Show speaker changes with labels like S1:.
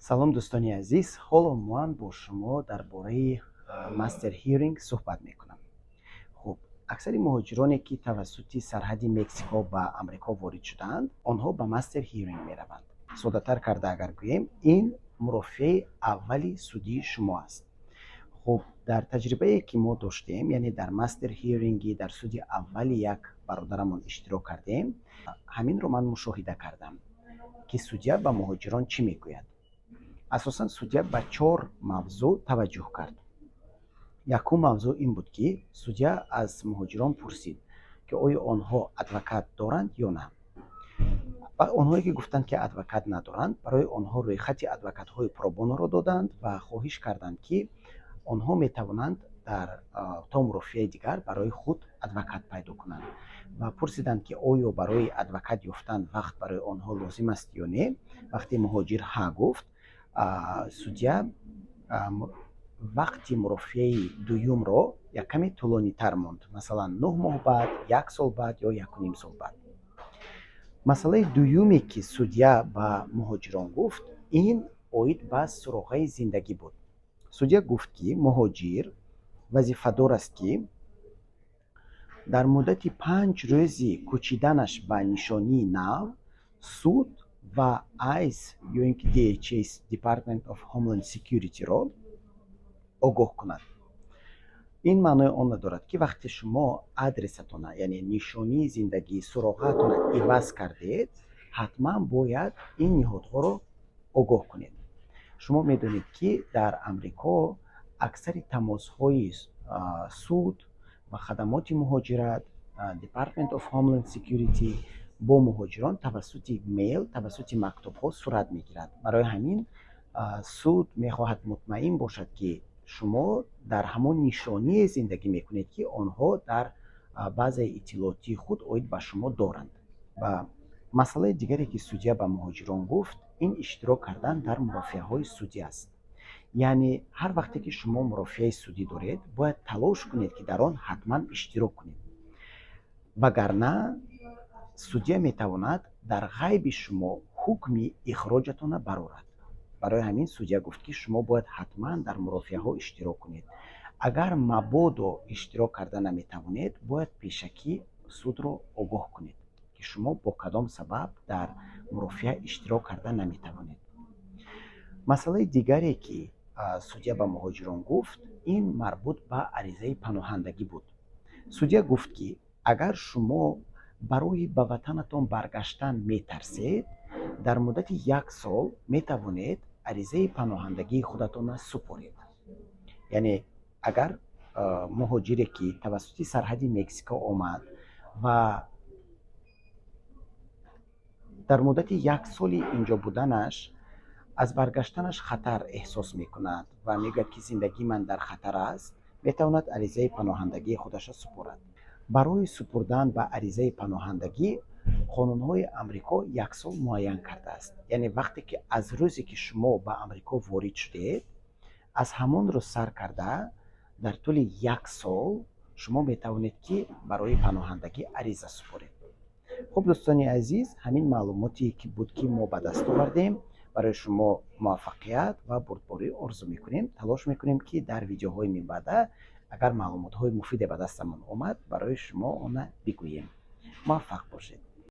S1: Салом, дӯстони азиз! Ҳоло ман бо шумо дар бораи master hearing суҳбат мекунам. Хуб, аксари муҳоҷироне, ки тавассути сарҳади Мексико ба Амрико ворид шудаанд, онҳо ба master hearing мераванд. Соддатар карда агар гӯем, ин мурофиаи аввали судии шумо аст. Хуб, дар таҷрибае, ки мо доштем, яъне дар master hearing и дар суди аввали як бародарамон иштирок кардем, ҳаминро ман мушоҳида кардам, ки судья ба муҳоҷирон чӣ мегӯяд. Асосан судья ба чор мавзӯъ таваҷҷӯҳ кард. Якум мавзӯъ ин буд, ки судья аз муҳоҷирон пурсид, ки оё онҳо адвокат доранд ё на. Ва онҳое, ки гуфтанд, ки адвокат надоранд, барои онҳо рӯйхати адвокатҳои pro bono ро доданд ва хоҳиш карданд, ки онҳо метавонанд дар то мурофиаи дигар барои худ адвокат пайдо кунанд, ва пурсиданд, ки оё барои адвокат ёфтан вақт барои онҳо лозим аст ё не. Вақте муҳоҷир «ҳа» гуфт, судья вақти мурофиаи дуюмро як каме тӯлонитар монд, масалан, 9 моҳ баъд, як сол баъд ё 1,5 сол баъд. Масъалаи дуюме, ки судья ба муҳоҷирон гуфт, ин оид ба суроғаи зиндагӣ буд. Судья гуфт, ки муҳоҷир вазифадор аст, ки дар муддати 5 рӯзи кӯчиданаш ба нишонии нав суд ва ICE ё ин ки DHS, Department of Homeland Security ро огоҳ кунад. Ин маънои онро дорад, ки вақте шумо адресатона, яъне нишонии зиндагӣ, суроғаатона иваз кардед, ҳатман бояд ин ниҳодҳоро огоҳ кунед. Шумо медонед, ки дар Амрико аксари тамосҳои суд ва хадамоти муҳоҷират, Department of Homeland Security, бо муҳоҷирон тавассути mail, тавассути мактубҳо сурат мегирад. Барои ҳамин суд мехоҳад мутмаин бошад, ки шумо дар ҳамон нишоние зиндагӣ мекунед, ки онҳо дар базаи иттилоотии худ оид ба шумо доранд. Ва масъалаи дигаре, ки судья ба муҳоҷирон гуфт, ин иштирок кардан дар мурофиаҳои судӣ аст. Яъне ҳар вақте ки шумо мурофиаи судӣ доред, бояд талош кунед, ки дар он ҳатман иштирок кунед, вагарна судья метавонад дар ғайби шумо ҳукми ихроҷатонро барорад. Барои ҳамин судья гуфт, ки шумо бояд ҳатман дар мурофиаҳо иштирок кунед. Агар мабодо иштирок карда наметавонед, бояд пешакӣ судро огоҳ кунед, ки шумо бо кадом сабаб дар мурофиа иштирок карда наметавонед. Масъалаи дигаре, ки судья ба муҳоҷирон гуфт, ин марбут ба аризаи паноҳандагӣ буд. Судья гуфт, ки агар шумо барои ба ватанатон баргаштан метарсед, дар муддати як сол метавонед аризаи паноҳандагии худатонро супоред. Яъне агар муҳоҷире, ки тавассути сарҳади Мексико омад ва дар муддати як соли инҷо буданаш аз баргаштанаш хатар эҳсос мекунад ва мегӯяд, ки зиндагии ман дар хатар аст, метавонад аризаи паноҳандагии худашро супорад. Барои супурдан ба аризаи паноҳандагӣ қонунҳои Амрико як сол муайян кардааст. Яъне вақте ки аз рӯзе, ки шумо ба Амрико ворид шудед, аз ҳамон рӯз сар карда дар тӯли як сол шумо метавонед, ки барои паноҳандагӣ ариза супоред. Хуб, дӯстони азиз, ҳамин маълумоте ки буд, ки мо ба даст овардем. Барои шумо муваффақият ва бурдборӣ орзу мекунем. Талош мекунем, ки дар видеоҳои минбаъда, агар маълумотҳои муфиде ба дастамон омад, барои шумо она бигӯем. Муваффақ бошед.